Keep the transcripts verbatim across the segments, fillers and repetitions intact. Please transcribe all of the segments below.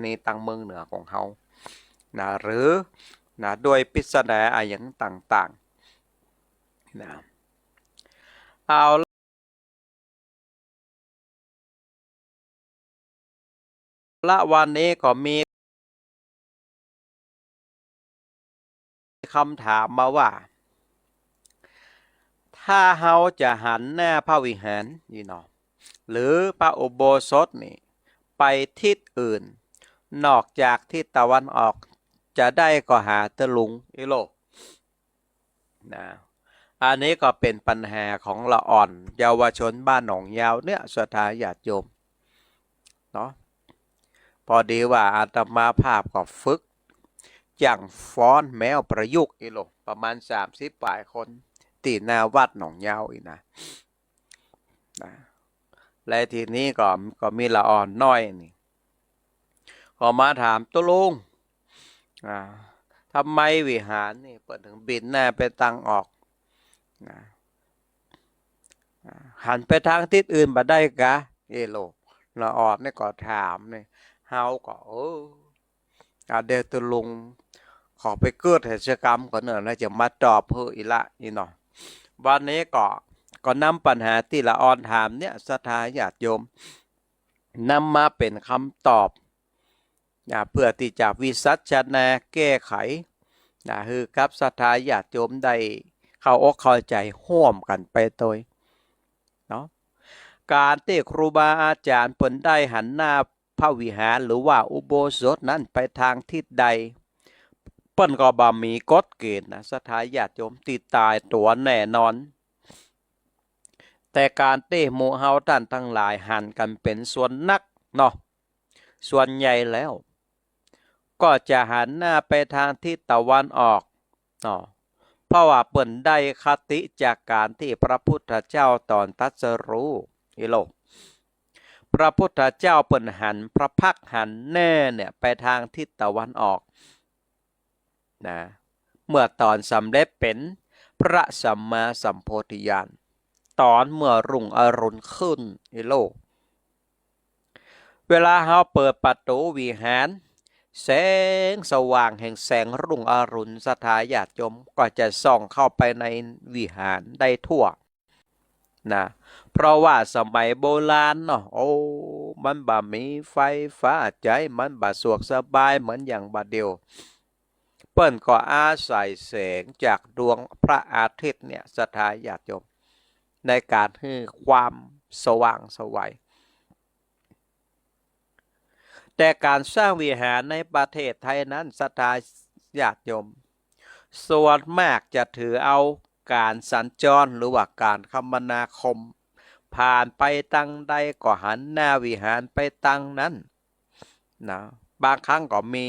ณีตางเมืองเหนือของเฮา นะ หรือ นะ ด้วยปริศนาอะหยังต่างๆ นะ เอาละ วันนี้ก็มีคำถามมาว่า ถ้าเฮาจะหันหน้าพระวิหารนี่เนาะ หรือพระอุโบสถนี่ ไปทิศอื่น นอกจากทิศตะวันออก จะได้ก่อหาเต๊อะลุง อิโล นะ อันนี้ก็เป๋นปัญหาของละอ่อนเยาวชนบ้านหนองยาวเนี่ย ศรัทธาญาติโยม เนาะ พอดีว่าอาตมาภาพก็ฝึกจ้างฟ้อนแมวประยุกต์อิโล ประมาณสามสิบปลายคน ตี้หน้าวัดหนองยาวอี้นะ นะ และทีนี้ก็ ก็มีละอ่อนน้อยนี่ ก็มาถาม ตุ๊ลุง อ่า ทำไมวิหารนี่เปิ้นถึงบินหน้าไปตางออก นะ อ่า หันไปตางทิศอื่นบ่ได้กา อิโล ละอ่อนนี่ก็ถามนี่ เฮาก็ เออ อ่า เดี๋ยวตุ๊ลุงขอไปเกิดเหตุกรรมก่อนเนาะ แล้วจะมาตอบหื้ออีกละนี่เนาะ วันนี้ก็ ก็นำปัญหาตี้ละอ่อนถามเนี่ย ศรัทธาญาติโยม นำมาเป๋นคำตอบ นะ เพื่อตี้จะวิสัชนาแก้ไข นะ หื้อกับศรัทธาญาติโยมได้เข้าอกเข้าใจ๋ฮ่วมกั๋นไปโตย เนาะ ก๋านตี้ครูบาอาจ๋ารย์เปิ้นได้หันหน้าพระวิหารหรือว่าอุโบสถนั้นไปตางทิศใด เปิ้นก็บ่มีกฎเกณฑ์นะ ศรัทธาญาติโยม ตี้ต๋ายตั๋วแน่นอน แต่ก๋านตี้หมู่เฮาต้านตังหลายหันกั๋นเป๋นส่วนนักเนาะ ส่วนใหญ่แล้ว ก็จะหันหน้าไปตางทิศตะวันออกเนาะ เพราะว่าเปิ้นได้คติจากก๋านตี้พระพุทธเจ้าต๋อนตรัสรู้ อิโล พระพุทธเจ้าเปิ้นหัน พระพักตร์หันหน้าเนี่ยไปตางทิศตะวันออก นะ เมื่อต๋อนสำเร็จเป๋นพระสัมมาสัมโพธิญาณ ต๋อนเมื่อรุ่งอรุณขึ้น อิโล เวลาเฮาเปิดประตู๋วิหาร แสงสว่างแห่งแสงรุ่งอรุณ ศรัทธาญาติโยม ก็จะส่องเข้าไปในวิหารได้ทั่ว นะ เพราะว่าสมัยโบราณเนาะ โอ้ มันบ่มีไฟฟ้าใจ๊ มันบ่สะดวกสบายเหมือนอย่างบ่าเดี่ยว เปิ้นก็อาศัยแสงจากดวงพระอาทิตย์เนี่ย ศรัทธาญาติโยม ในก๋านหื้อความสว่างไสว แต่ก๋านสร้างวิหารในประเทศไทยนั้น ศรัทธาญาติโยม ส่วนมากจะถือเอาก๋านสัญจรหรือว่าก๋านคมนาคม ผ่านไปตางใดก็หันหน้าวิหารไปตางนั้น นะ บางครั้งก็มี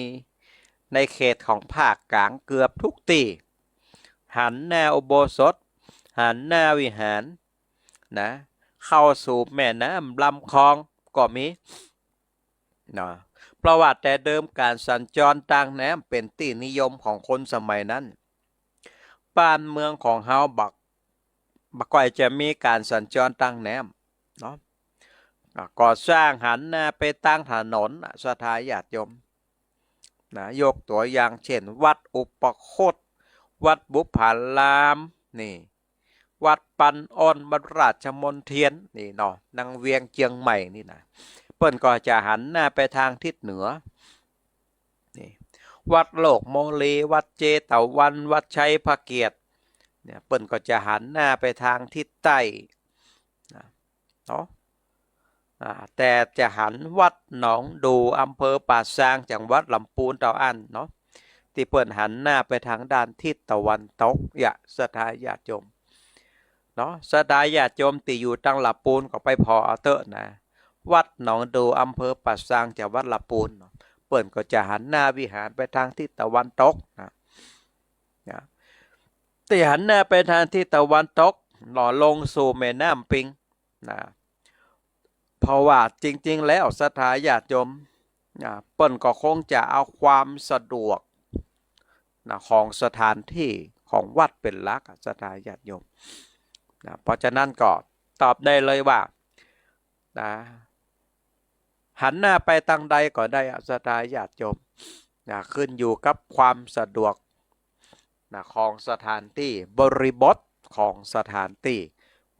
ในเขตของภาคกลางเกือบทุกตี้ หันหน้าอุโบสถ หันหน้าวิหาร นะ เข้าสู่แม่น้ำลำคลองก็มี นะ เพราะว่าแต่เดิมก๋านสัญจรตางน้ำเป๋นตี้นิยมของคนสมัยนั้น บ้านเมืองของเฮาบ่ บ่ก่อยจะมีก๋านสัญจรตางน้ำเนาะ อ่ะ ก็สร้างหันหน้าไปตางถนนน่ะ ศรัทธาญาติโยม นะ ยกตั๋วอย่างเจ้น วัดอุปคุต วัดบุพพาราม นี่ วัดปันอ่อน วัดราชมณเฑียร นี่เนาะ นางเวียงเจียงใหม่นี่นะ เปิ้นก็จะหันหน้าไปตางทิศเหนือ นี่ วัดโลกโมลี วัดเจตวัน วัดชัยพระเกียรติ เนี่ย เปิ้นก็จะหันหน้าไปตางทิศใต้ นะ เนาะ อ่า แต่จะหันวัดหนองดู อำเภอป่าซาง จังหวัดลำปูนเต้าอั้นเนาะ ตี้เปิ้นหันหน้าไปตางด้านทิศตะวันตก เยียะ ศรัทธาญาติโยม เนาะ ศรัทธาญาติโยมตี้อยู่ตางลำปูนก็ไปผ่อเอาเต๊อะนะ วัดหนองดู อำเภอป่าซาง จังหวัดลำปูนเนาะ เปิ้นก็จะหันหน้าวิหารไปตางทิศตะวันตกนะ นะ ตี้หันหน้าไปตางทิศตะวันตก เนาะ ลงสู่แม่น้ำปิง นะ เพราะว่าจริงๆ แล้วศรัทธาญาติโยม นะ เปิ้นก็คงจะเอาความสะดวก นะ ของสถานที่ของวัดเป๋นหลักอะ ศรัทธาญาติโยม นะ เพราะฉะนั้นก็ตอบได้เลยว่า นะ หันหน้าไปตางใดก็ได้อะ ศรัทธาญาติโยม นะ ขึ้นอยู่กับความสะดวก นะ ของสถานที่ บริบทของสถานที่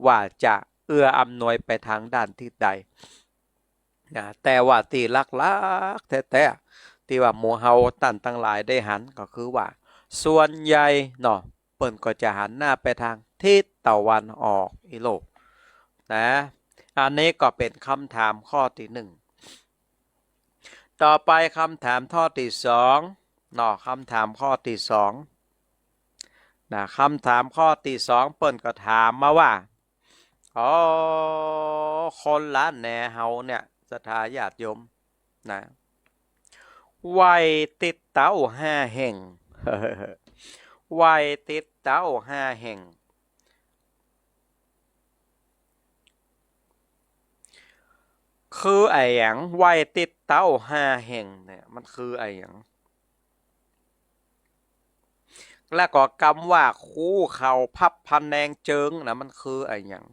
ว่าจะเอื้ออำนวยไปตางด้านทิศใด นะ แต่ว่าตี้หลักๆ แต๊ๆ ตี้ว่าหมู่เฮาต้านตังหลายได้หันก็คือว่า ส่วนใหญ่เนาะ เปิ้นก็จะหันหน้าไปตางทิศตะวันออกอี้โลก นะ อันนี้ก็เป๋นกำถามข้อตี้หนึ่ง ต่อไปกำถามข้อตี้สองเนาะ กำถามข้อตี้สอง นะ กำถามข้อตี้สอง เปิ้นก็ถามมาว่า อ๋อ คนล้านนาเฮาเนี่ย ศรัทธาญาติโยม นะ ไหว้ติดเต๊าห้าแห่ง ไหว้ติดเต๊าห้าแห่ง คืออะหยัง ไหว้ติดเต๊าห้าแห่งเนี่ย มันคืออะหยัง แล้วก็กำว่า คูเข่าพับพะแนงเจิงนะ มันคืออะหยัง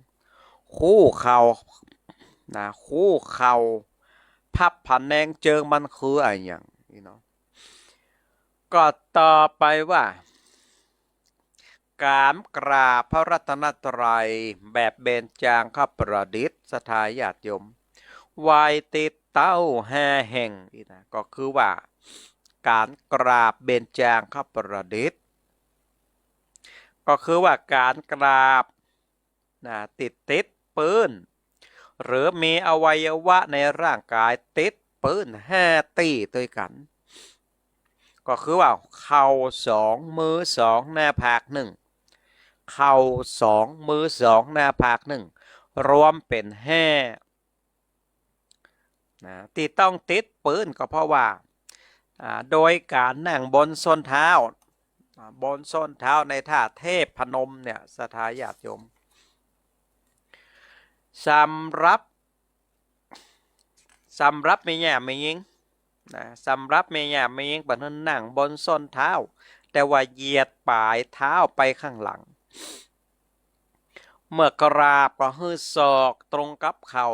คูเข่า นะ คูเข่าพับพะแนงเจิง มันคืออะหยัง นี่เนาะ ก็ตอบไปว่า ก๋านกราบพระรัตนตรัยแบบเบญจางคประดิษฐ์ ศรัทธาญาติโยม ไหว้ติดเต๊าห้าแห่งนี่นะ ก็คือว่าก๋านกราบเบญจางคประดิษฐ์ ก็คือว่าก๋านกราบ นะ ติดติดปื้น หรือมีอวัยวะในร่างกายติดปื้นห้าตี้ตวยกั๋น ก็คือว่าเข่าสอง มือสอง หน้าผากนึ่ง เข่าสอง มือสอง หน้าผากนึ่ง รวมเป๋นห้า นะ ตี้ต้องติดปื้นก็เพราะว่า อ่า โดยก๋านนั่งบนส้นเท้า อ่า บนส้นเท้าในท่าเทพนมเนี่ย ศรัทธาญาติโยม สำหรับ สำหรับแม่ย่าแม่ญิง นะ สำหรับแม่ย่าแม่ญิงเปิ้นหื้อนั่งบนส้นเท้า แต่ว่าเหยียดป๋ายเท้าไปข้างหลัง เมื่อกราบก็หื้อศอกตรงกับเข่า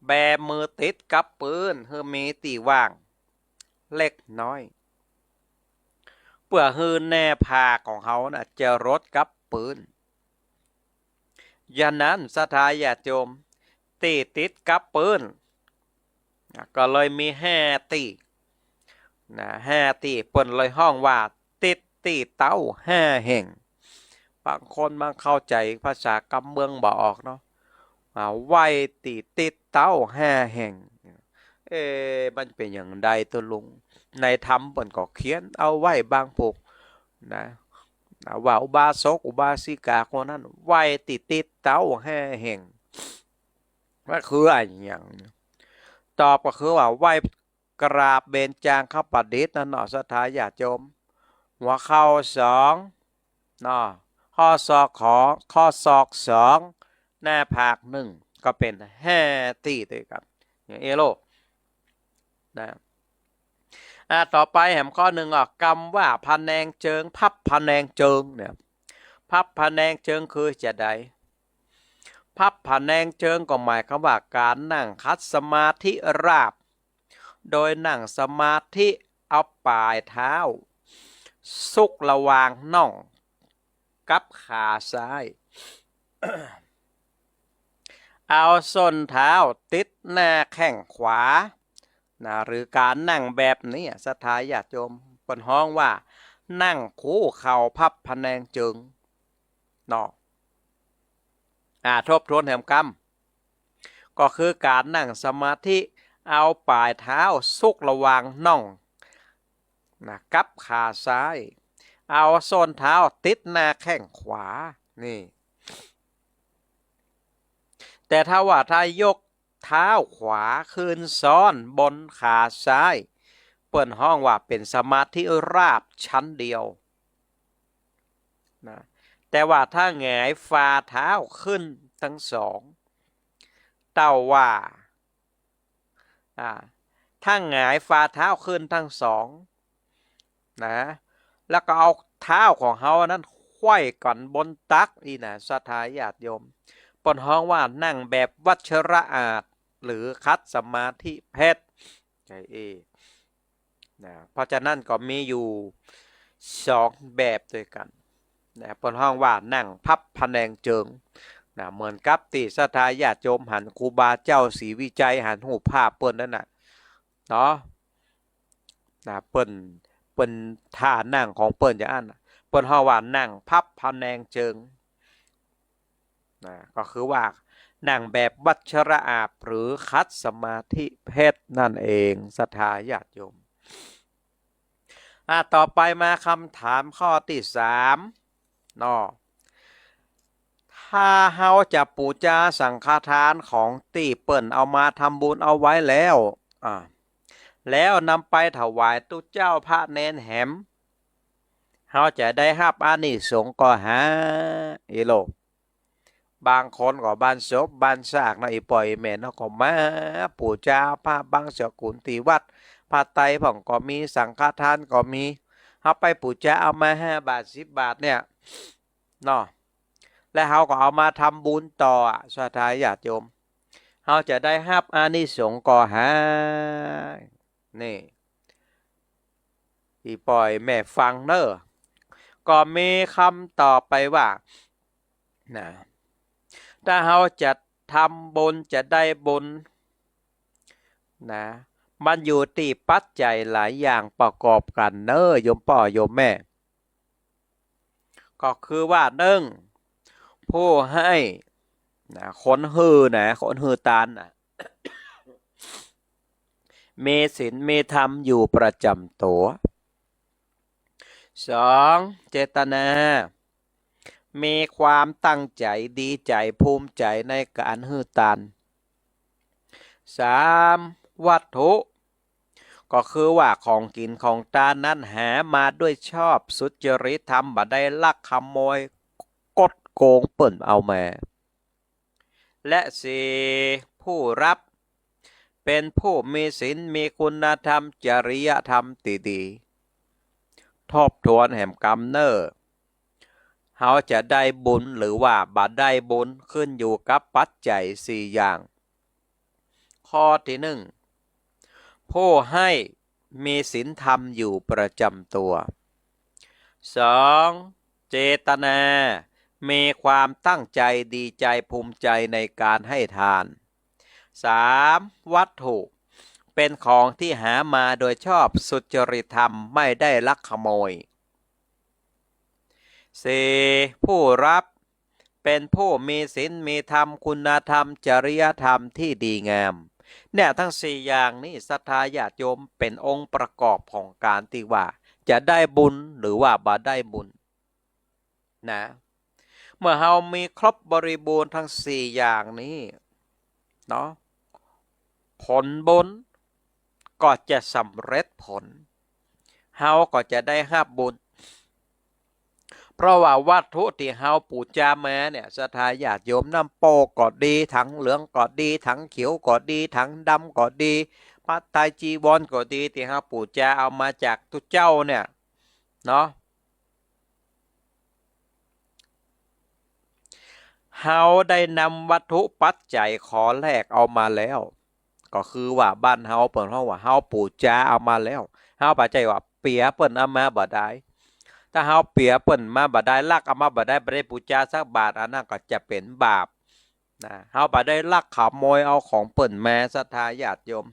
แบมือติดกับปื้น หื้อมีตี้ว่างเล็กน้อย เปื้อหื้อหน้าผากของเฮาน่ะจะรดกับปื้น อย่างนั้นศรัทธาญาติโยม ตี้ติดกับปื้น นะ ก็เลยมีห้าตี้ นะ ห้าตี้ เปิ้นเลยฮ้องว่า ติดตี้เต๊าห้าแห่ง บางคนมาเข้าใจ๋ภาษากำเมืองบ่ออกเนาะ อ่า ไหว้ตี้ติดเต๊าห้าแห่ง เอ๊ะ มันเป๋นอย่างใดตกลง ในธรรมเปิ้นก็เขียนเอาไว้บางปก นะ นะ ว่าอุบาสกอุบาสิกาคนนั้นไหว้ตี้ติดเต๊าห้าแห่ง มันคืออะหยัง ตอบก็คือว่าไหว้กราบเบญจางคประดิษฐ์นั่นเนาะ ศรัทธาญาติโยม หัวเข่าสองเนาะ ข้อศอกขอ ข้อศอกสอง หน้าผากนึ่ง ก็เป๋นห้าตี้ตวยกั๋น อย่างเอโล นะ อ่า ต่อไปแหมข้อนึ่งอ่ะ กำว่าพะแนงเจิง พับพะแนงเจิงเนี่ย พับพะแนงเจิงคือจะใด พับพะแนงเจิงก็หมายความว่าก๋านนั่งขัดสมาธิราบ โดยนั่งสมาธิเอาป๋ายเท้าซุกระหว่างน่องกับขาซ้าย เอาส้นเท้าติดหน้าแข้งขวา นะ หรือก๋านนั่งแบบนี้อะ ศรัทธาญาติโยม เปิ้นฮ้องว่านั่งคูเข่าพับพะแนงเจิงเนาะ อ่า ทบทวนแหมกำ ก็คือก๋านนั่งสมาธิ เอาป๋ายเท้าซุกระหว่างน่อง นะ กับขาซ้าย เอาส้นเท้าติดหน้าแข้งขวา นี่ แต่ถ้าว่าถ้ายกเท้าขวาขึ้นซ้อนบนขาซ้าย เปิ้นฮ้องว่าเป๋นสมาธิราบชั้นเดียว นะ แต่ว่าถ้าหงายฝ่าเท้าขึ้นตังสอง เต้าว่า อ่า ถ้าหงายฝ่าเท้าขึ้นตังสอง นะ แล้วก็เอาเท้าของเฮาอันนั้นไขว้กั๋นบนตักอี้นะ ศรัทธาญาติโยม เปิ้นฮ้องว่านั่งแบบวัชระอาสน์ หรือขัดสมาธิเพชฌ ใจ้อี้ นะ เพราะฉะนั้นก็มีอยู่สองแบบตวยกั๋น นะ เปิ้นฮ้องว่านั่งพับพะแนงเจิง นะ เหมือนกับตี้ศรัทธาญาติโยมหันครูบาเจ้าศรีวิชัย หันฮูปภาพเปิ้นนั่นน่ะ เนาะ นะ เปิ้น เปิ้นท่านั่งของเปิ้นอย่างอั้นน่ะ เปิ้นฮ้องว่านั่งพับพะแนงเจิง นะ ก็คือว่านั่งแบบวัชรอาบหรือขัดสมาธิเพชฌนั่นเอง ศรัทธาญาติโยม อ่ะ ต่อไปมาคำถามข้อตี้สามเนาะ ถ้าเฮาจะปู๋จาสังฆทานของตี้เปิ้นเอามาทำบุญเอาไว้แล้ว อ่ะ แล้วนำไปถวายตุ๊เจ้าพระเณรแหม เฮาจะได้ฮับอานิสงส์ก่อหา อี้โล บางคนก็บ้านศพบ้านซากเนาะ อี่ป้ออี่แม่เนาะ ก็มาปู๋จาพระบังสกุลตี้วัด ผ้าไตรพ่องก็มี สังฆทานก็มี เฮาไปปู๋จาเอามาห้าบาทสิบบาทเนี่ยเนาะ และเฮาก็เอามาทำบุญต่ออะ ศรัทธาญาติโยม เฮาจะได้ฮับอานิสงส์ก่อหา นี่ อี่ป้ออี่แม่ฟังเน่อ ก็มีคำตอบไปว่า นะ ถ้าเฮาจะทำบุญจะได้บุญ นะ มันอยู่ตี้ปัจจัยหลายอย่างประกอบกั๋นเน่อ โยมป้อโยมแม่ ก็คือว่า หนึ่ง ผู้หื้อ นะ คนหื้อนะ คนหื้อตานนะ มีศีลมีธรรมอยู่ประจ๋ำตั๋ว สอง เจตนา มีความตั้งใจ๋ดีใจ๋ภูมิใจ๋ในก๋านหื้อตาน สาม วัตถุ ก็คือว่าของกิ๋นของตานนั้นหามาด้วยชอบสุจริตธรรม บ่ได้ลักขโมยคดโกงเปิ้นเอามา และสี่ ผู้รับ เป๋นผู้มีศีลมีคุณธรรมจริยธรรมตี้ดี ทบทวนแหมกำเน่อ เฮาจะได้บุญหรือว่าบ่ได้บุญขึ้นอยู่กับปัจจัยสี่อย่าง ข้อตี้หนึ่ง ผู้หื้อมีศีลธรรมอยู่ประจ๋ำตั๋ว สอง เจตนา มีความตั้งใจ๋ดีใจ๋ภูมิใจ๋ในก๋านหื้อตาน สาม วัตถุ เป๋นของตี้หามาโดยชอบสุจริตธรรม บ่ได้ลักขโมย สี่ ผู้รับ เป๋นผู้มีศีลมีธรรมคุณธรรมจริยธรรมตี้ดีงาม เนี่ยตังสี่อย่างนี้ศรัทธาญาติโยมเป๋นองค์ประกอบของก๋านตี้ว่าจะได้บุญหรือว่าบ่ได้บุญ นะ เมื่อเฮามีครบบริบูรณ์ตังสี่อย่างนี้เนาะ ผลบุญก็จะสำเร็จผล เฮาก็จะได้ฮับบุญ เพราะว่าวัตถุตี้เฮาปู๋จามาเนี่ย ศรัทธาญาติโยม น้ำโป๊ก็ดี ถังเหลืองก็ดี ถังเขียวก็ดี ถังดำก็ดี ผ้าไตรจีวรก็ดี ตี้เฮาปู๋จาเอามาจากตุ๊เจ้าเนี่ยเนาะ เฮาได้นำวัตถุปัจจัยขอแลกเอามาแล้ว ก็คือว่าบ้านเฮาเปิ้นฮ้องว่าเฮาปู๋จาเอามาแล้ว เฮาบ่ใจ้ว่าเปียเปิ้นเอามาบ่ดาย ถ้าเฮาเปียเปิ้นมาบ่ดาย ลักเอามาบ่ดาย บ่ได้ปู๋จาสักบาท อันนั้นก็จะเป๋นบาปนะ เฮาบ่ได้ลักขโมยเอาของเปิ้นมา ศรัทธาญาติโยม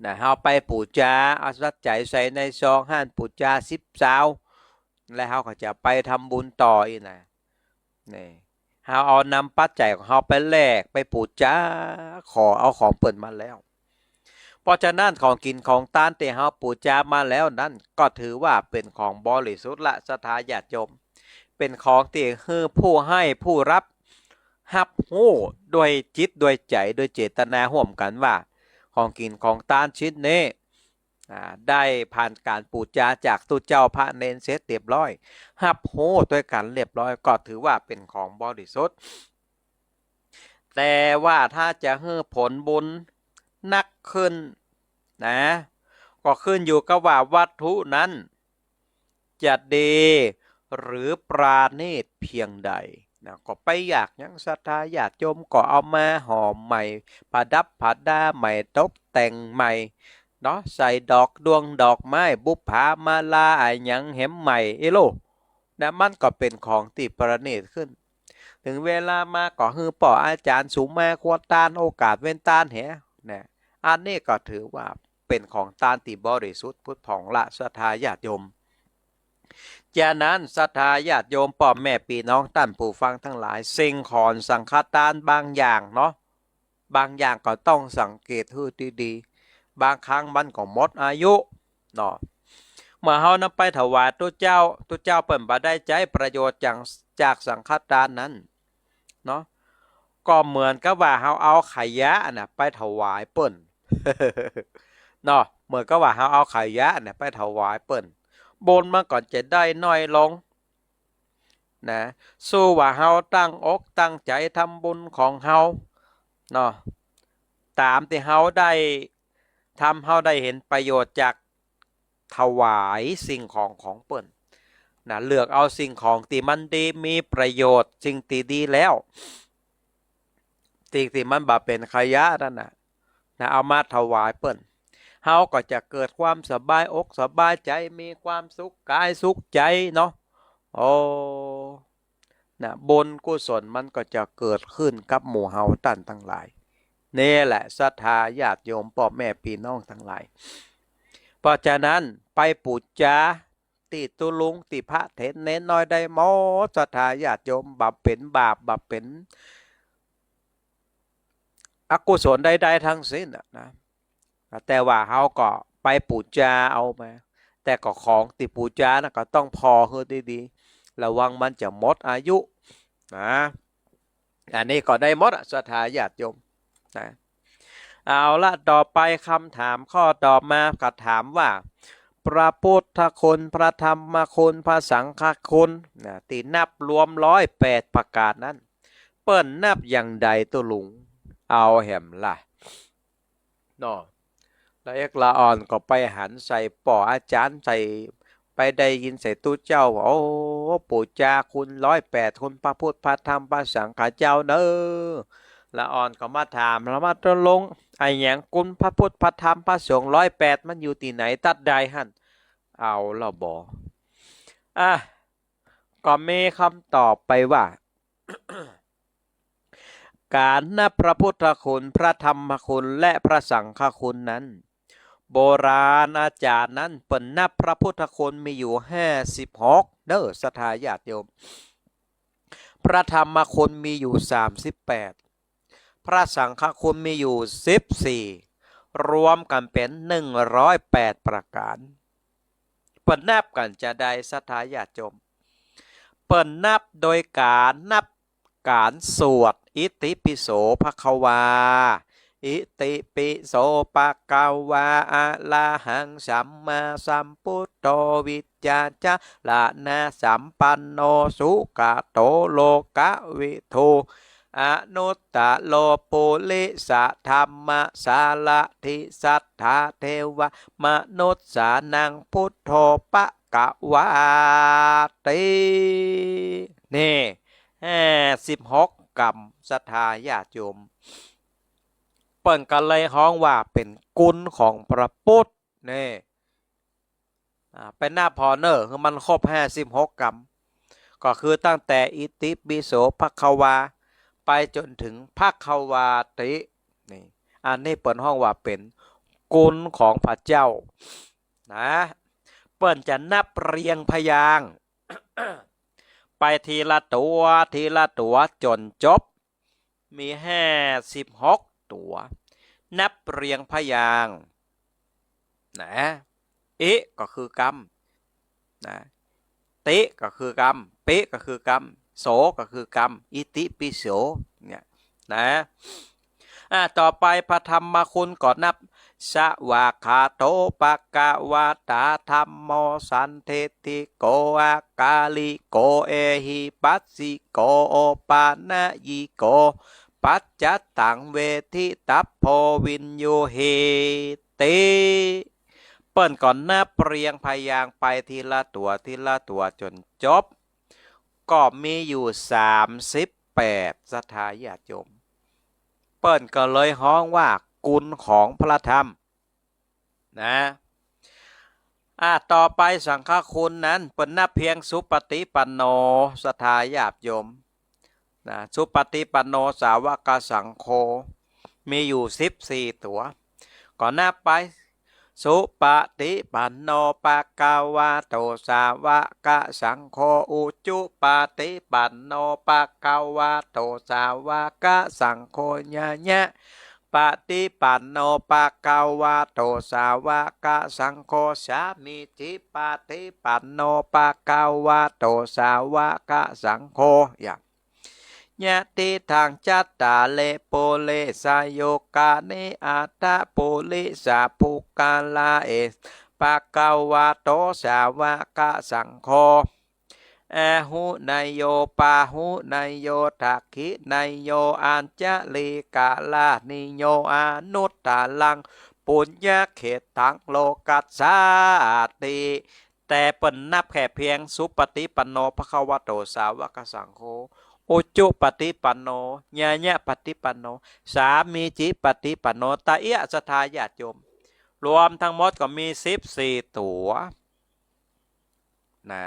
นะ เฮาไปปู๋จา เอาปัจจัยใส่ในซองหั้น ปู๋จาสิบซาว และเฮาก็จะไปทำบุญต่ออี้นะ นี่ เฮาเอานำปัจจัยของเฮาไปแลก ไปปู๋จา ขอเอาของเปิ้นมาแล้ว เพราะฉะนั้นของกิ๋นของตานตี้เฮาปู๋จามาแล้วนั้น ก็ถือว่าเป๋นของบริสุทธิ์ละ ศรัทธาญาติโยม เป๋นของตี้หื้อผู้หื้อผู้รับ ฮับฮู้ด้วยจิตด้วยใจ๋ด้วยเจตนาฮ่วมกั๋นว่า ของกิ๋นของตานชิ้นนี้ อ่า ได้ผ่านก๋านปู๋จาจากตุ๊เจ้าพระเณรเสร็จเรียบร้อย ฮับฮู้ตวยกั๋นเรียบร้อย ก็ถือว่าเป๋นของบริสุทธิ์ แต่ว่าถ้าจะหื้อผลบุญนักขึ้นนะ ก็ขึ้นอยู่กับว่าวัตถุนั้นจะดีหรือประณีตเพียงใด นะ ก็ไปอยากหยัง ศรัทธาญาติโยมก็เอามาห่อใหม่ ประดับประดาใหม่ ตกแต่งใหม่เนาะ ใส่ดอกดวงดอกไม้ บุปผามาลาอะหยังแหมใหม่ เอโล นะ มันก็เป๋นของตี้ประณีตขึ้น เถิงเวลามาก็หื้อป้ออาจ๋ารย์สุมาครัวตาน โอกาสเว้นตานแห นะ อันนี้ก็ถือว่าเป๋นของตานตี้บริสุทธิ์ผุดผ่องละ ศรัทธาญาติโยม ฉะนั้นศรัทธาญาติโยม ป้อแม่ปี้น้องต้านผู้ฟังตังหลาย สิ่งของสังฆตานบางอย่างเนาะ บางอย่างก็ต้องสังเกตหื้อดีๆ บางครั้งมันก็หมดอายุเนาะ เมื่อเฮานำไปถวายตุ๊เจ้า ตุ๊เจ้าเปิ้นบ่ได้ใจ๊ประโยชน์จาก จากสังฆตานนั้นเนาะ ก็เหมือนกับว่าเฮาเอาขยะน่ะไปถวายเปิ้น เนาะ เหมือนกับว่าเฮาเอาขยะน่ะไปถวายเปิ้น บุญมันก็จะได้น้อยลงนะ สู้ว่าเฮาตั้งอกตั้งใจ๋ทำบุญของเฮาเนาะ ต๋ามตี้เฮาได้ทำ เฮาได้หันประโยชน์จากถวายสิ่งของของเปิ้นนะ เลือกเอาสิ่งของตี้มันดี มีประโยชน์ สิ่งตี้ดีแล้ว สิ่งตี้มันบ่เป๋นขยะนั่นน่ะ นะ เอามาถวายเปิ้น เฮาก็จะเกิดความสบายอกสบายใจ๋ มีความสุขกายสุขใจ๋เนาะ โอ้ นะ บุญกุศลมันก็จะเกิดขึ้นกับหมู่เฮาต้านตังหลาย นี่แหละศรัทธาญาติโยม ป้อแม่ปี้น้องตังหลาย เพราะฉะนั้นไปปู๋จาตี้ตุ๊ลุง ตี้พระเถรเณรน้อยได้หมด ศรัทธาญาติโยม บ่เป๋นบาป บ่เป๋นอกุศลใดๆ ทั้งสิ้นน่ะนะ แต่ว่าเฮาก็ไปปู๋จาเอามา แต่ก็ของตี้ปู๋จาน่ะก็ต้องผ่อหื้อดีๆ ระวังมันจะหมดอายุนะ อันนี้ก็ได้หมดอะ ศรัทธาญาติโยมนะ เอาละ ต่อไปกำถามข้อต่อมาก็ถามว่า พระพุทธคุณ พระธรรมคุณ พระสังฆคุณนะ ตี้นับรวมร้อยแปดประก๋านนั้น เปิ้นนับอย่างใดตุ๊ลุง เอาแหมล่ะ เนาะ ละเอกละอ่อนก็ไปหันใส่ป้ออาจ๋ารย์ ใส่ ไปได้ยินใส่ตุ๊เจ้าว่า โอ้ ปู๋จาคุณร้อยแปด คุณพระพุทธ พระธรรม พระสังฆเจ้าเน่อ ละอ่อนก็มาถาม ละมาตุ๊ลุง อะหยังคุณพระพุทธ พระธรรม พระสงฆ์ร้อยแปด มันอยู่ตี้ไหน ตั๊ดใดหั้น เอาละบ่ อ่ะ ก็มีกำตอบไปว่า ก๋านนับพระพุทธคุณ พระธรรมคุณ และพระสังฆคุณนั้น โบราณอาจ๋ารย์นั้นเปิ้นนับพระพุทธคุณมีอยู่ห้าสิบหกเน่อ ศรัทธาญาติโยม พระธรรมคุณมีอยู่สามสิบแปด พระสังฆคุณมีอยู่สิบสี่ รวมกั๋นเป๋นหนึ่งร้อยแปดประก๋าน เปิ้นนับกั๋นจาใด ศรัทธาญาติโยม เปิ้นนับโดยก๋านนับก๋านสวด อิติปิโสภะคะวา อิติปิโสภะคะวา อะระหังสัมมาสัมพุทโธ วิชชาจารณะสัมปันโน สุขะโต โลกวิทู อนุตตโร ปุริสะธัมมะสารถิ สัทธาเทวะมนุสสานัง พุทโธภะคะวาติ นี่ ห้าสิบหกกำ ศรัทธาญาติโยม เปิ้นก็เลยฮ้องว่าเป๋นคุณของพระพุทธ นี่ อ่า ไปนับผ่อเน่อ หื้อมันครบห้าสิบหกกำ ก็คือตั้งแต่อิติปิโสภะคะวา ไปจ๋นเถิงภะคะวาติ นี่ อันนี้เปิ้นฮ้องว่าเป๋นคุณของพระเจ้า นะ เปิ้นจะนับเรียงพยางค์ ไปทีละตั๋ว ทีละตั๋วจ๋นจบ มีห้าสิบหกตั๋ว นับเรียงพยางค์ นะ อิ ก็คือกำ นะ ติ ก็คือกำ ปิ ก็คือกำ โส ก็คือกำ อิติปิโส เนี่ย นะ อ่ะ ต่อไปพระธรรมคุณก็นับ สวากขาโต ภะคะวะตา ธัมโม สันทิฏฐิโก อะกาลิโก เอหิปัสสิโก โอปะนะยิโก ปัจจัตตัง เวทิตัพโพ วิญญูหิติ เปิ้นก็นับเรียงพยางค์ไปทีละตั๋ว ทีละตั๋วจ๋นจบ ก็มีอยู่สามสิบแปด ศรัทธาญาติโยม เปิ้นก็เลยฮ้องว่ากุณของพระธรรม นะ อ่ะ ต่อไปสังฆคุณนั้นเปิ้นนับเพียงสุปฏิปันโน ศรัทธาญาติโยม นะ สุปฏิปันโนสาวกสังโฆ มีอยู่สิบสี่ตั๋ว ก็นับไป สุปฏิปันโน ภะคะวะโต สาวกสังโฆ อุจุปฏิปันโน ภะคะวะโต สาวกสังโฆ ญาญะปฏิปันโน ภะคะวะโต สาวกสังโฆ สามีจิปฏิปันโน ภะคะวะโต สาวกสังโฆ อย่าง ยะติทัง จัตตาริ ปุริสายุคานิ อัตถะปุริสะปุคคละ เอ ภะคะวะโต สาวกสังโฆ อาหุเนยโย ปาหุเนยโย ทักขิเนยโย อัญชลีกราณิโย อนุตตรัง ปุญญเขตตัง โลกัสสาติ แต่เปิ้นนับแค่เพียงสุปฏิปันโน ภะคะวะโต สาวกสังโฆ อุจุปฏิปันโน ญาญะปฏิปันโน สามีจิปฏิปันโน ตะเอี้ย ศรัทธาญาติโยม รวมทั้งหมดก็มีสิบสี่ตั๋ว นะ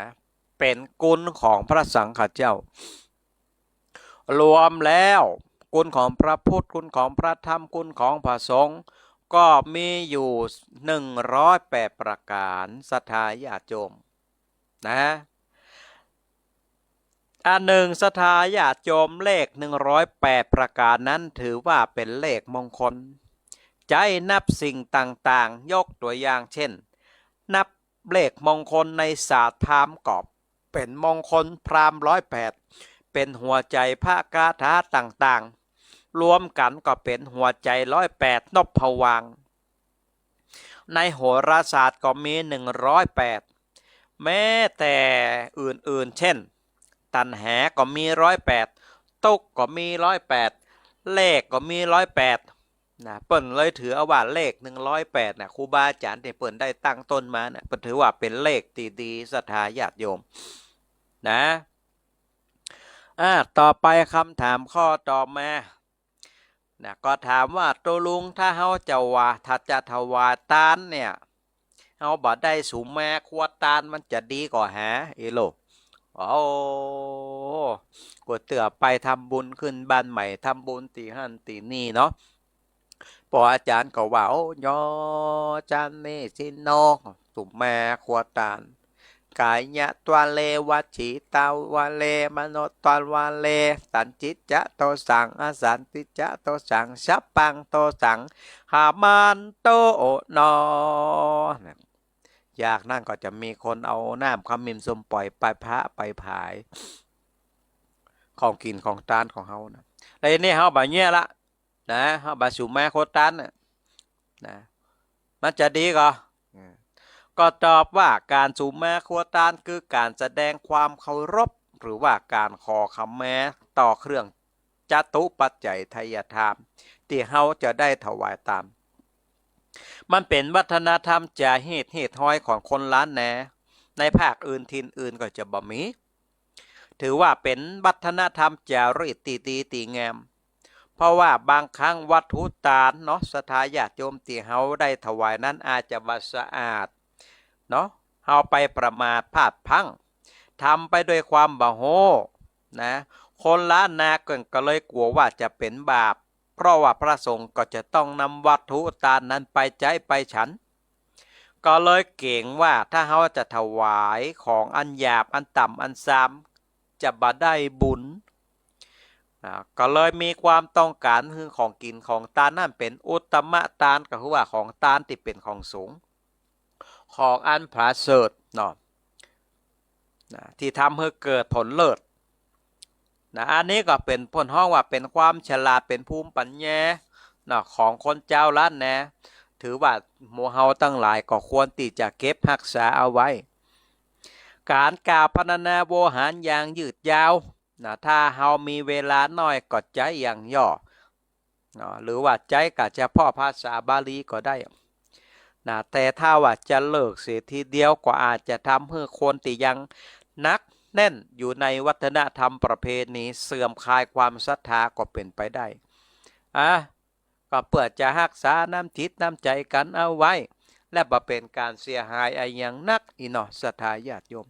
เป๋นกุณของพระสังฆเจ้า รวมแล้วกุณของพระพุทธ กุณของพระธรรม กุณของพระสงฆ์ ก็มีอยู่หนึ่งร้อยแปดประก๋าน ศรัทธาญาติโยม นะ อันหนึ่ง ศรัทธาญาติโยม เลขหนึ่งร้อยแปดประก๋านนั้นถือว่าเป๋นเลขมงคล ใจ๊นับสิ่งต่างๆ ยกตั๋วอย่างเช่น นับเลขมงคลในศาสตร์พราหมณ์ก็เป๋นมงคลพราหมณ์ร้อยแปด เป๋นหัวใจ๋พระคาถาต่างๆ รวมกั๋นก็เป๋นหัวใจ๋ร้อยแปด นพวังค์ ในโหราศาสตร์ก็มีหนึ่งร้อยแปด แม้แต่อื่นๆ เช่น ตัณหาก็มีร้อยแปด ทุกข์ก็มีร้อยแปด เลขก็มีร้อยแปด นะ เปิ้นเลยถือเอาว่าเลขหนึ่งร้อยแปดน่ะ ครูบาอาจ๋ารย์ตี้เปิ้นได้ตั้งต้นมาน่ะ เปิ้นถือว่าเป๋นเลขตี้ดี ศรัทธาญาติโยม นะ อ่า ต่อไปกำถามข้อต่อมา นะ ก็ถามว่า ตกลงถ้าเฮาจะว่า ถ้าจะถวายตานเนี่ย เฮาบ่ได้สุมาครัวตานมันจะดีก่อหา เอโล โอ้ กั๋วเตื้อไปทำบุญขึ้นบ้านใหม่ ทำบุญตี้หั้นตี้นี่เนาะ ป้ออาจ๋ารย์ก็ว่า โอ้ ยอ จันเนสิโน สุมาครัวตาน กายะตวะเล วจีตวะเล มโนตวะเล สันทิจะโตสัง อสันทิจะโตสัง สัพพังโตสัง ขมันตุโน จากนั้นก็จะมีคนเอาน้ำขมิ้นส้มป่อยไปพระไปผาย ของกิ๋นของตานของเฮานะ แล้วทีนี้เฮาบ่าเยียะละ นะ เฮาบ่าสุมาครัวตานน่ะ นะ มันจะดีก่อ อืม ก็ตอบว่าก๋านสุมาครัวตานคือก๋านแสดงความเคารพ หรือว่าก๋านขอขมาต่อเครื่องจตุปัจจัยทายทานตี้เฮาจะได้ถวายตาน มันเป๋นวัฒนธรรมจารีตฮีตฮอยของคนล้านนา ในภาคอื่นถิ่นอื่นก็จะบ่มี ถือว่าเป๋นวัฒนธรรมจารีตตี้ดีตี้งาม เพราะว่าบางครั้งวัตถุตานเนาะ ศรัทธาญาติโยมตี้เฮาได้ถวายนั้นอาจจะบ่สะอาดเนาะ เฮาไปประมาทพลาดพลั้ง ทำไปด้วยความบ่ฮู้นะ คนล้านนาก็ ก็เลยกั๋วว่าจะเป๋นบาป เพราะว่าพระสงฆ์ก็จะต้องนำวัตถุตานนั้นไปใจ๊ไปฉัน ก็เลยเก๋งว่าถ้าเฮาจะถวายของอันหยาบ อันต่ำ อันซาม จะบ่ได้บุญ อ่า ก็เลยมีความต้องก๋านหื้อของกิ๋นของตานนั้นเป๋นอุตตมตาน ก็คือว่าของตานตี้เป๋นของสูง ของอันประเสริฐเนาะ นะ ตี้ทำหื้อเกิดผลเลิศ นะ อันนี้ก็เป๋นเปิ้นฮ้องว่าเป๋นความฉลาด เป๋นภูมิปัญญา นะ ของคนจาวล้านนา ถือว่าหมู่เฮาตังหลายก็ควรตี้จะเก็บฮักษาเอาไว้ ก๋านกล่าวพรรณนาโวหารอย่างยืดยาว นะ ถ้าเฮามีเวลาน้อยก็ใจ๊อย่างย่อ เนาะ หรือว่าใจ๊กะเฉพาะภาษาบาลีก็ได้ นะ แต่ถ้าว่าจะเลิกเสียทีเดียวก็อาจจะทำหื้อคนตี้ยังหนัก แน่นอยู่ในวัฒนธรรมประเพณี เสื่อมคลายความศรัทธาก็เป๋นไปได้ อ่ะ ก็เปื้อจะฮักษาน้ำจิตน้ำใจ๋กั๋นเอาไว้ และบ่เป๋นก๋านเสียหายอะหยังนัก อี้เนาะ ศรัทธาญาติโยม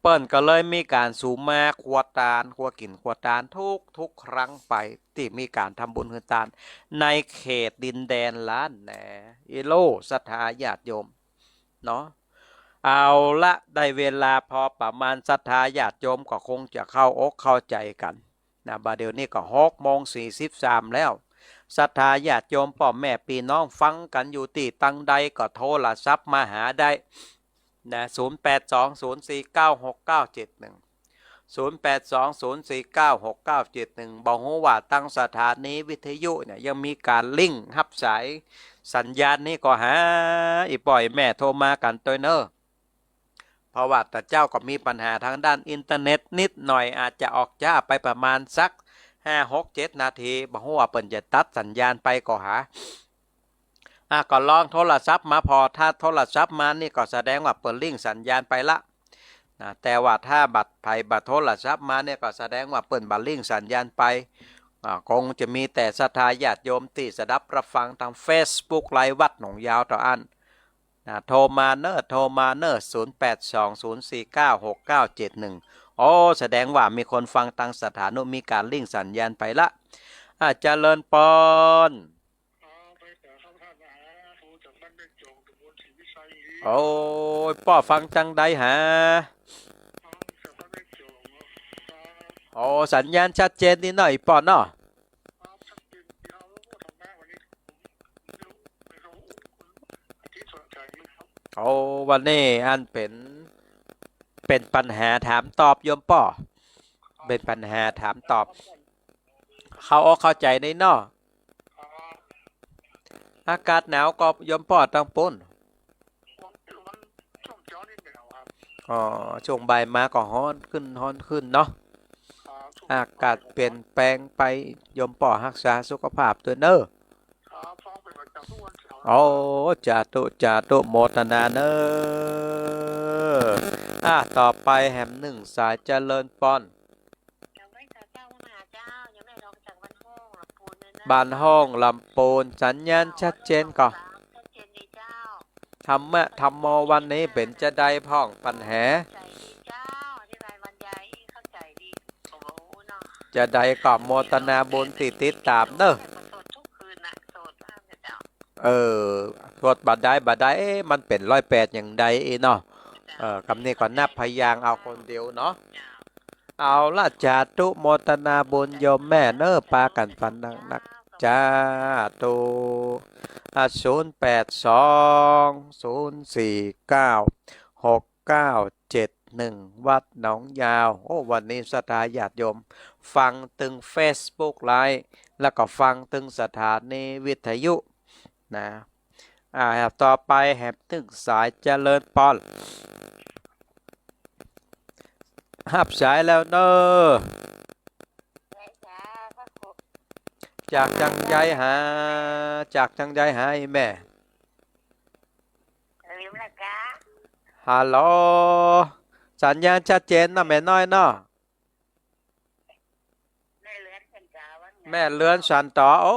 เปิ้นก็เลยมีก๋านสุมมาครัวตาน ครัวกิ๋นครัวตานทุกๆ ครั้งไป ตี้มีก๋านทำบุญหื้อตาน ในเขตดินแดนล้านนา อี้โล ศรัทธาญาติโยม เนาะ เอาละ ได้เวลาพอประมาณ ศรัทธาญาติโยมก็คงจะเข้าอกเข้าใจ๋กั๋น นะ บ่าเดี่ยวนี้ก็หกโมงสี่สิบสามแล้ว ศรัทธาญาติโยมป้อแม่ปี้น้องฟังกั๋นอยู่ตี้ตังใดก็โทรศัพท์มาหาได้ นะ ศูนย์แปดสองศูนย์สี่เก้าหกเก้าเจ็ดหนึ่ง ศูนย์แปดสองศูนย์สี่เก้าหกเก้าเจ็ดหนึ่ง บ่ฮู้ว่าตังสถานีวิทยุเนี่ยยังมีก๋านลิงก์ฮับสายสัญญาณนี้ก็หา อี่ป้ออี่แม่โทรมากั๋นตวยเน่อ เพราะว่าแต่เจ้าก็มีปัญหาตางด้านอินเทอร์เน็ตนิดหน่อย อาจจะออกจ๊าไปประมาณสักห้า หก เจ็ดนาที บ่ฮู้ว่าเปิ้นจะตัดสัญญาณไปก็หา อ่ะ ก็ลองโทรศัพท์มา พอถ้าโทรศัพท์มานี่ก็แสดงว่าเปิ้นลิงก์สัญญาณไปละ นะ แต่ว่าถ้าบ่าใผบ่าโทรศัพท์มาเนี่ยก็แสดงว่าเปิ้นบ่าลิงก์สัญญาณไป อ่ะ คงจะมีแต่ศรัทธาญาติโยมตี้สดับรับฟังตางเฟซบุ๊กไลฟ์วัดหนองยาวเต้าอั้น นะ โทรมาเน่อ โทรมาเน่อ ศูนย์แปดสองศูนย์สี่เก้าหกเก้าเจ็ดหนึ่ง โอ้ แสดงว่ามีคนฟังตางสถานุ มีก๋านลิงก์สัญญาณไปละ อ่ะ เจริญปอน โอ้ย ป้อฟังจังใดหา โอ้ สัญญาณชัดเจนดีเนาะ อี่ป้อเนาะ โอ้ วันนี้อันเป๋น เป๋นปัญหาถามตอบโยมป้อ เป๋นปัญหาถามตอบ เข้าอกเข้าใจ๋ในเนาะ อากาศหนาวก่อโยมป้อตางปู๊น อ๋อ ช่วงบ่ายมาก็ฮ้อนขึ้น ฮ้อนขึ้นเนาะ อากาศเปลี่ยนแปลงไป โยมป้อฮักษาสุขภาพตวยเน่อ โอ้ สาธุ สาธุ โมทนาเน่อ อ่ะ ต่อไปแหมนึ่งสาย เจริญปอน บ้านฮ้องลำปูน สัญญาณชัดเจนก่อ ธรรมะธัมโมวันนี้เป๋นจาใดพ่องปัญหา จาใดก่อโมทนาบุญตี้ติดต๋ามเน่อ เออ สวดบ่าใดบ่าใด เอ๊ะ มันเป๋นร้อยแปดอย่างใดอี้เนาะ เออ กำนี้ก็นับพยางค์เอาคนเดียวเนาะ เอาละ สาธุ โมทนาบุญโยมแม่เน่อ ปากั๋นฟังหนักๆ สาธุ อ่ะ ศูนย์แปดสองศูนย์สี่เก้าหกเก้าเจ็ดหนึ่ง วัดหนองยาว โอ้ วันนี้ศรัทธาญาติโยมฟังตึงเฟซบุ๊กไลฟ์ แล้วก็ฟังตึงสถานีวิทยุ นะ อ่า ต่อไปแหมนึ่งสาย เจริญปอน ฮับสายแล้วเน่อ จากจังใดหา จากจังใดหา อี่แม่ ฮัลโหล สัญญาณชัดเจนเนาะ แม่น้อยเนาะ แม่เรือนสันตอ โอ้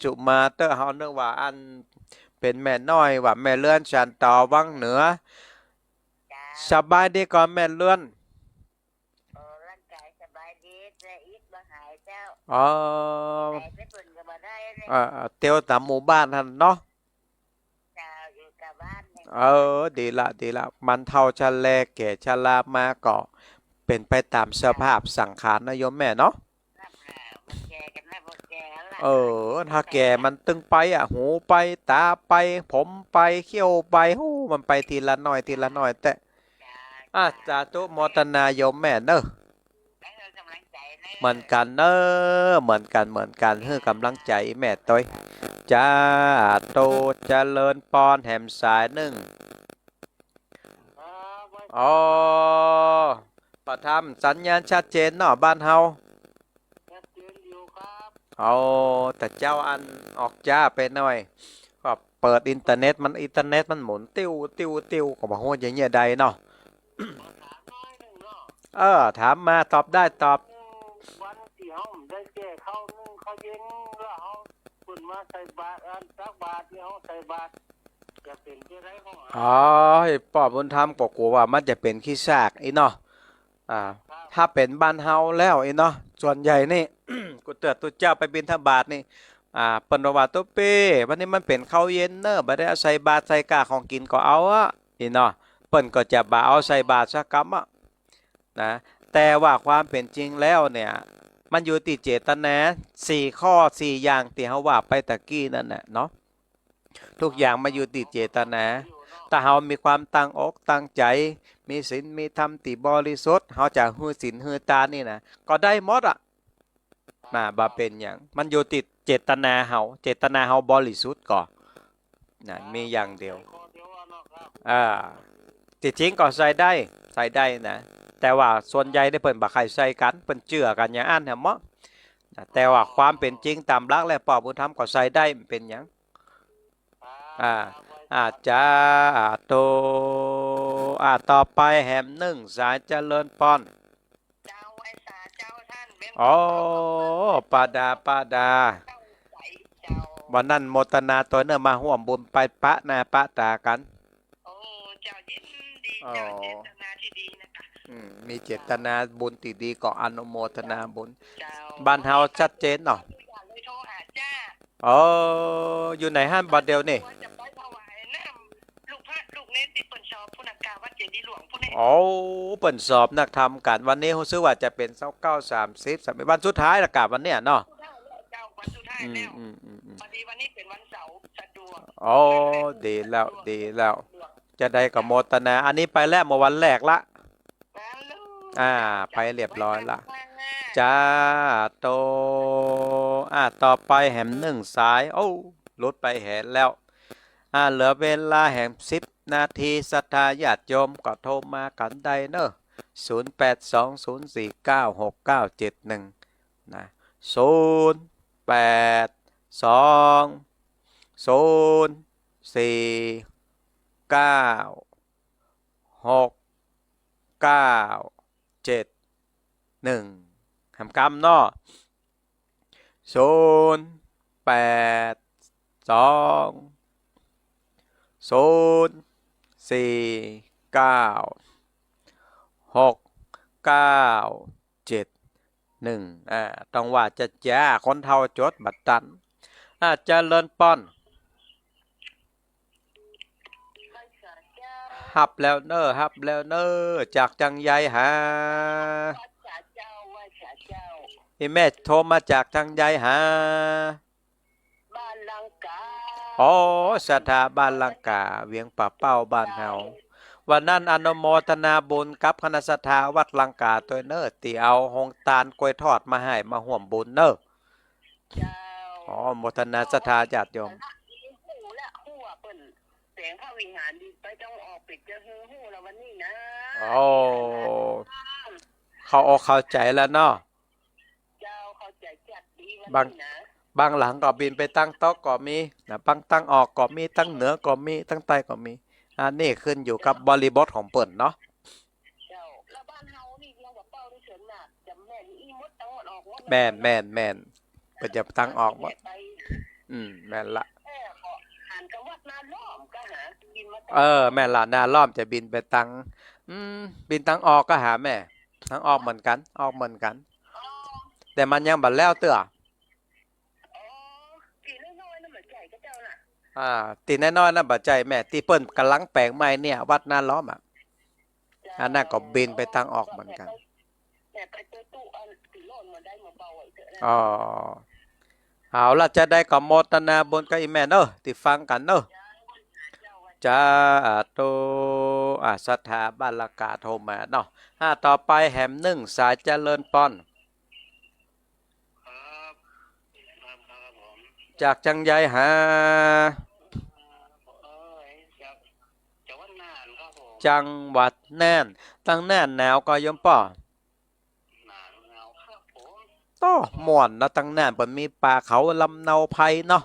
สุมาเต๊อะ เฮานึกว่าอันเป๋นแม่น้อย ว่าแม่เรือนสันตอวังเหนือ สบายดีก่อแม่เรือน อ๋อ เตียวต๋ามหมู่บ้านหั้นเนาะ เออ ดีละ ดีละ มันเฒ่าชะแลแก่ชรามาก็เป๋นไปต๋ามสภาพสังขารนะโยมแม่เนาะ เออ ถ้าแก่มันตึงไปอะ หูไป ต๋าไป ผมไป เขี้ยวไป โอ้ มันไปทีละหน้อย ทีละหน้อยแต๊ อ่ะ สาธุ โมทนาโยมแม่เน่อ เหมือนกั๋นเน่อ เหมือนกั๋น เหมือนกั๋น หื้อกำลังใจ๋แม่ตวย สาธุ เจริญปอน แหมสายนึ่ง อ๋อ ประทับ สัญญาณชัดเจนเนาะ บ้านเฮา เอา แต่เจ้าอันออกจ๊าไปหน่อย ก็เปิดอินเทอร์เน็ตมัน อินเทอร์เน็ตมันหมุนติ้ว ติ้ว ติ้ว ก็บ่ฮู้จะเยียะใดเนาะ เออ เออ ถามมา ตอบได้ตอบ วันตี้เฮาได้แก่ข้าวนึ่งข้าวเย็น แล้วเฮา เปิ้นว่าใส่บาตร อันตักบาตรตี้เฮาใส่บาตร จะเป๋นจะได๋บ่ อ๋อ ไอ้ป้อบุญธรรมก็กั๋วว่ามันจะเป๋นขี้ซากอี้เนาะ อ่า ครับ ถ้าเป๋นบ้านเฮาแล้วอี้เนาะ ส่วนใหญ่นี่ กูเตื้อตุ๊เจ้าไปบิณฑบาตนี่ อ่า เปิ้นว่า ตุ๊ปี้ วันนี้มันเป๋นข้าวเย็นเน่อ บ่ได้เอาใส่บาตรใส่ก้าของกิ๋นก็เอาอะ อี้เนาะ เปิ้นก็จะบ่เอาใส่บาตรสักกำอะ นะ แต่ว่าความเป๋นจริงแล้วเนี่ย มันอยู่ตี้เจตนา สี่ข้อสี่อย่างตี้เฮาว่าไปตะกี้นั่นแหละเนาะ ทุกอย่างมันอยู่ตี้เจตนา ถ้าเฮามีความตั้งอกตั้งใจ๋ มีศีลมีธรรมตี้บริสุทธิ์ เฮาจะหื้อศีลหื้อตานนี่นะ ก็ได้หมดอะ มา บ่เป๋นหยัง มันอยู่ตี้เจตนาเฮา เจตนาเฮาบริสุทธิ์ก่อ นะ มีอย่างเดียว อ่า ตี้จริงก็ใส่ได้ ใส่ได้นะ แต่ว่าส่วนใหญ่เนี่ยเปิ้นบ่ใค่ใส่กั๋น เปิ้นเจื้อกั๋นอย่างอั้นแหมเนาะ นะ แต่ว่าความเป๋นจริงต๋ามหลักแล้วป้อบุญธรรมก็ใส่ได้ บ่เป๋นหยัง อ่า อาจารย์ อ่า โต อ่า ต่อไปแหมนึ่งสาย เจริญปอน เจ้า ไหว้สาเจ้าต้าน เบ้น โอ้ ปาดา ปาดา เจ้าใสเจ้า วันนั้นโมทนาตวยเน่อ มาฮ่วมบุญไปปะหน้าปะต๋ากั๋น โอ้ เจ้า ยินดีเจ้า อ๋อ เจตนาตี้ดีนะคะ อืม มีเจตนาบุญตี้ดีก็อนุโมทนาบุญ เจ้า บ้านเฮาชัดเจนเนาะ เลยโทรหาจ้า อ๋อ อยู่ไหนหั้นบัดเดี๋ยวนี้ ว่าจะไปถวายน้ำ ลูกพระลูกเณรตี้เปิ้นสอบพุ้นน่ะ กาวัดเจดีย์หลวงพุ้นเนี่ย โอ้ เปิ้นสอบนักธรรมกั๋น วันนี้ฮู้สึกว่าจะเป๋นซาวเก้า สามสิบ สามสิบ วันสุดท้ายละกาวันเนี้ยเนาะ เจ้า วันสุดท้ายแล้ว อืม อืม อืม อืม พอดีวันนี้เป๋นวันเสาร์ สะดวก โอ้ ดีแล้ว ดีแล้ว จะได๋ก็โมทนา อันนี้ไปแล้วเมื่อวันแรกละ อ่า ไปเรียบร้อยละ จ้า โต อ่า ต่อไปแหมนึ่งสาย โอ้ หลุดไปแหมแล้ว อ่า เหลือเวลาแหมสิบนาที ศรัทธาญาติโยมก็โทรมากั๋นได้เน่อ ศูนย์แปดสองศูนย์สี่เก้าหกเก้าเจ็ดหนึ่ง นะ ศูนย์แปดสองศูนย์สี่เก้าหกเก้าเจ็ดหนึ่ง แหมกำเนาะ ศูนย์แปดสองศูนย์สี่เก้าหกเก้าเจ็ดหนึ่ง อ่า ต้องว่าจะจ้า คนเฒ่าจดบ่ตัน อ่า เจริญปอน ฮับแล้วเน่อ ฮับแล้วเน่อ จากจังใยหา ไหว้สาเจ้า ไหว้สาเจ้า อีแม่โทรมาจากจังใยหา บ้านลังกา อ๋อ ศรัทธาบ้านลังกา เวียงป่าเป้าบ้านเฮา วันนั้นอนุโมทนาบุญกับคณะศรัทธาวัดลังกาตวยเน่อ ตี้เอาโฮงตานกล้วยทอดมาหื้อ มาฮ่วมบุญเน่อ เจ้า อ๋อ โมทนาศรัทธาญาติโยม ฮู้ละ ฮู้ว่าเปิ้นแป๋งพระวิหารบิณฑบาตไปตังออก เป๋นจะหื้อฮู้ละวันนี้นะ โอ้ เข้าอกเข้าใจ๋แล้วเนาะ เจ้า เข้าใจ๋จัดดีวันนี้นะ บาง บางหลังก็บิณฑบาตไปตังตกก็มีนะ บางตังออกก็มี ตังเหนือก็มี ตังใต้ก็มี อันนี้ขึ้นอยู่กับบริบทของเปิ้นเนาะ เจ้า แล้วบ้านเฮานี่เวียงป่าเป้านี่ส่วนมากจะแม่นอี้หมดตังออกหมด แม่น แม่น แม่น เปิ้นจะตังออกหมด ไป อืม แม่นละ เออ ก็หันกับวัดนาล้อมก็หา บิณฑบาต เออ แม่นละ นาล้อมจะบิณฑบาตไปตัง อืม บิณฑบาตตังออกก็หาแม่ ตังออกเหมือนกั๋น ออกเหมือนกั๋น อ๋อ แต่มันยังบ่แล้วเตื้อ อ๋อ ตี้น้อยๆ นั่นบ่ใจ้ก็เจ้าน่ะ อ่า ตี้น้อยๆ นั่นบ่ใจ้แม่ ตี้เปิ้นก่ำลังแป๋งใหม่เนี่ย วัดนาล้อมอะ เจ้า อันนั้นก็บิณฑบาตไปตังออกเหมือนกั๋น แต่ไปเจอตู้อันตี้โล่นมาได้มาเบาไว้เถอะนะ อ๋อ เอาละ จะได๋ก็โมทนาบุญกับอีแม่เน่อ ตี้ฟังกั๋นเน่อ เจ้า สาธุ อ่า ศรัทธาบ้านลังกาโทรมาเนาะ อ่า ต่อไปแหมนึ่งสาย เจริญปอน ครับ ครับ ครับผม จากจังใยหา เอ้ย จาก จังหวัดน่านครับผม จังหวัดน่าน ตังน่านหนาวก่อโยมป้อ หนาว หนาวครับผม โต้ ม่วนเนาะ ตังน่านเปิ้นมีป่าเขาลำเนาไพรเนาะ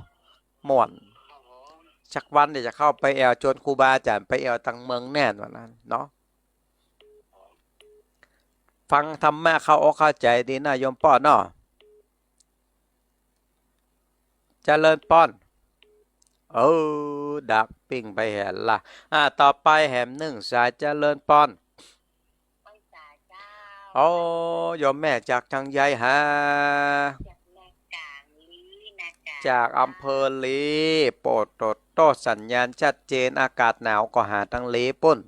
ม่วน ครับผม สักวันเดี๋ยวจะเข้าไปแอ่ว จวนครูบาอาจ๋ารย์ไปแอ่วตังเมืองน่านวันนั้นเนาะ ครับผม ฟังธรรมะเข้าอกเข้าใจ๋ดีนะโยมป้อเนาะ เจริญปอน เออ ดับปิ้งไปแหมละ อ่า ต่อไปแหมนึ่งสาย เจริญปอน โอ้ โยมแม่จากตางใดฮะ จากอำเภอลี โปดโตโต้ สัญญาณชัดเจน อากาศหนาวก็หาตังลีปุ้น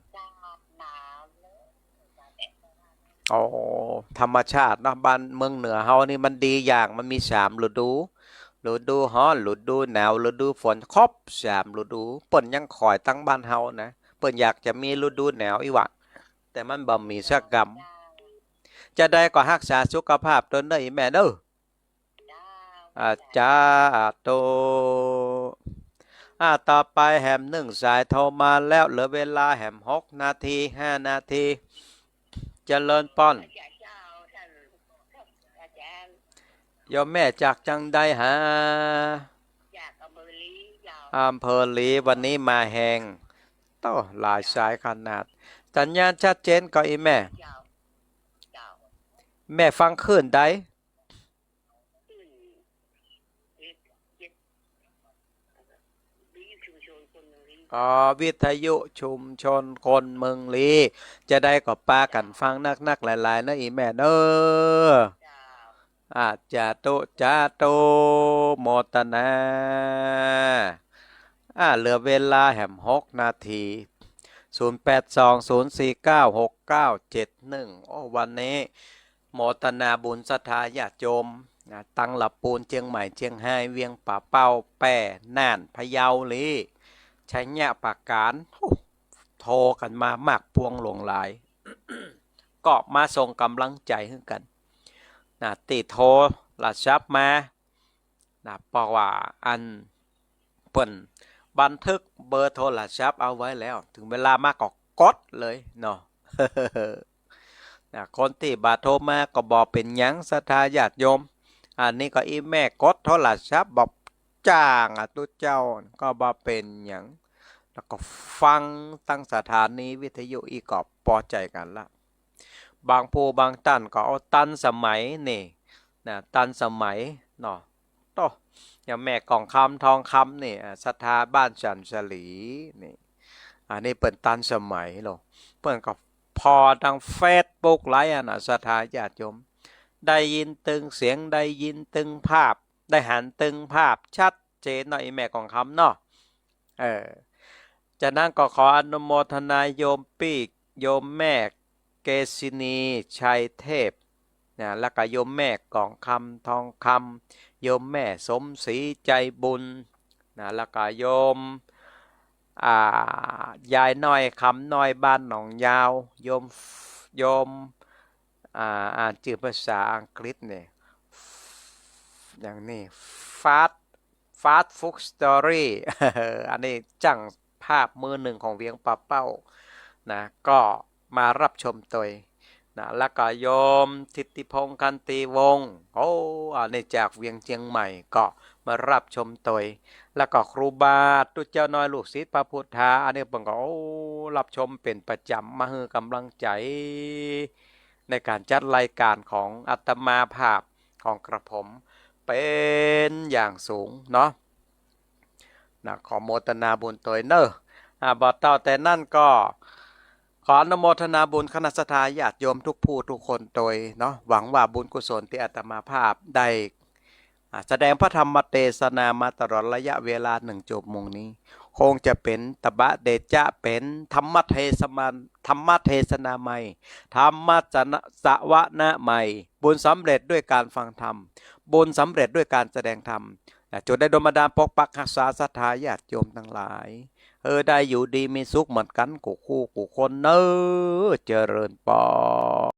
โอ้ ธรรมชาติเนาะ บ้านเมืองเหนือเฮานี่มันดีอย่าง มันมีสามฤดู ฤดูฮ้อน ฤดูหนาว ฤดูฝน ครบสามฤดู เปิ้นยังขอยตังบ้านเฮานะ เปิ้นอยากจะมีฤดูหนาวอี้หว่า แต่มันบ่มีสักกำ จะใดก็ฮักษาสุขภาพตนเน่ออีแม่เน่อ อาจารย์โต อ่า ต่อไปแหมนึ่งสายโทรมาแล้ว เหลือเวลาแหมหกนาที ห้านาที เจริญปอน โยมแม่จากจังใดฮะ อำเภอลี วันนี้มาแฮง โต้ หลายสายขนาด สัญญาณชัดเจนก่ออีแม่ แม่ฟังคลื่นใด อ๋อ วิทยุชุมชนคนเมืองลี จะใดก็ปากั๋นฟังนักๆ หลายๆ เน่ออีแม่เน่อ อาจารย์โต อาจารย์โต โมทนา อ่า เหลือเวลาแหมหกนาที ศูนย์แปดสอง ศูนย์สี่เก้า หกเก้าเจ็ดหนึ่ง โอ้ วันนี้โมทนาบุญศรัทธาญาติโยมนะ ตังละปูน เจียงใหม่ เจียงฮาย เวียงป่าเป้า แป้ น่าน พะเยาลี ชัยปราการ โอ้ โทรกั๋นมามากปวงหลวงหลาย ก็มาส่งก๋ำลังใจ๋หื้อกั๋นนะ ตี้โทรศัพท์มา นะ เพราะว่าอันเปิ้นบันทึกเบอร์โทรศัพท์เอาไว้แล้ว เถิงเวลามาก็กดเลยเนาะ นะ คนตี้บ่โทรมาก็บ่เป๋นหยังศรัทธาญาติโยม อันนี้ก็อีแม่กดโทรศัพท์บ่จ้างอะตุ๊เจ้า ก็บ่เป๋นหยัง แล้วก็ฟังตังสถานีวิทยุอี้ก็ปอใจ๋กั๋นละ บางผู้บางต้านก็เอาตันสมัยนี่นะ ตันสมัยเนาะ โต้ อย่างแม่กองคำทองคำนี่ อ่า ศรัทธาบ้านฉันสลีนี่ อันนี้เปิ้นตันสมัยโล เปิ้นก็ผ่อตางเฟซบุ๊กไลฟ์อะนะ ศรัทธาญาติโยม ได้ยินตึงเสียง ได้ยินตึงภาพ ได้หันตึงภาพชัดเจนเนาะ อีแม่กองคำเนาะ เออ จากนั้นก็ขออนุโมทนาโยมปี้ โยมแม่เกษินี ชัยเทพ นะ แล้วก็โยมแม่กองคำทองคำ โยมแม่สมศรีใจบุญ นะ แล้วก็โยม อ่า ยายน้อยคำน้อยบ้านหนองยาว โยม โยม อ่า อ่านจื้อภาษาอังกฤษเนี่ย อย่างนี้ Fast Fast Food Story อันนี้จ้างภาพมือหนึ่งของเวียงป่าเป้านะ ก็มารับชมตวยนะ แล้วก็โยมทิติพงษ์ ขันติวงศ์ โอ้ อันนี้จากเวียงเจียงใหม่ก็มารับชมตวย แล้วก็ครูบาตุ๊เจ้าน้อยลูกศิษย์พระพุทธา อันนี้เปิ้นก็ โอ้ รับชมเป๋นประจ๋ำ มาหื้อก๋ำลังใจ๋ในก๋านจัดรายก๋านของอาตมาภาพ ของกระผมเป๋นอย่างสูงเนาะ นะ ขอโมทนาบุญตวยเน่อ อ่า บ่เต้าแต่นั้นก็ ขออนุโมทนาบุญคณะศรัทธาญาติโยมทุกผู้ทุกคนตวยเนาะ หวังว่าบุญกุศลตี้อาตมาภาพได้ อ่า แสดงพระธรรมเตสนามาตลอดระยะเวลาหนึ่งจั่วโมงนี้ คงจะเป๋นตบะเดชะ เป๋นธรรมเทศนา ธรรมเทศนาใหม่ ธรรมสวนะใหม่ บุญสำเร็จด้วยการฟังธรรม บุญสำเร็จด้วยการแสดงธรรม นะ จงได้ดลบันดาลปกปักฮักษาศรัทธาญาติโยมตังหลาย เออ ได้อยู่ดีมีสุขเหมือนกั๋นกู้คู่กู้คนเน่อ เจริญปอน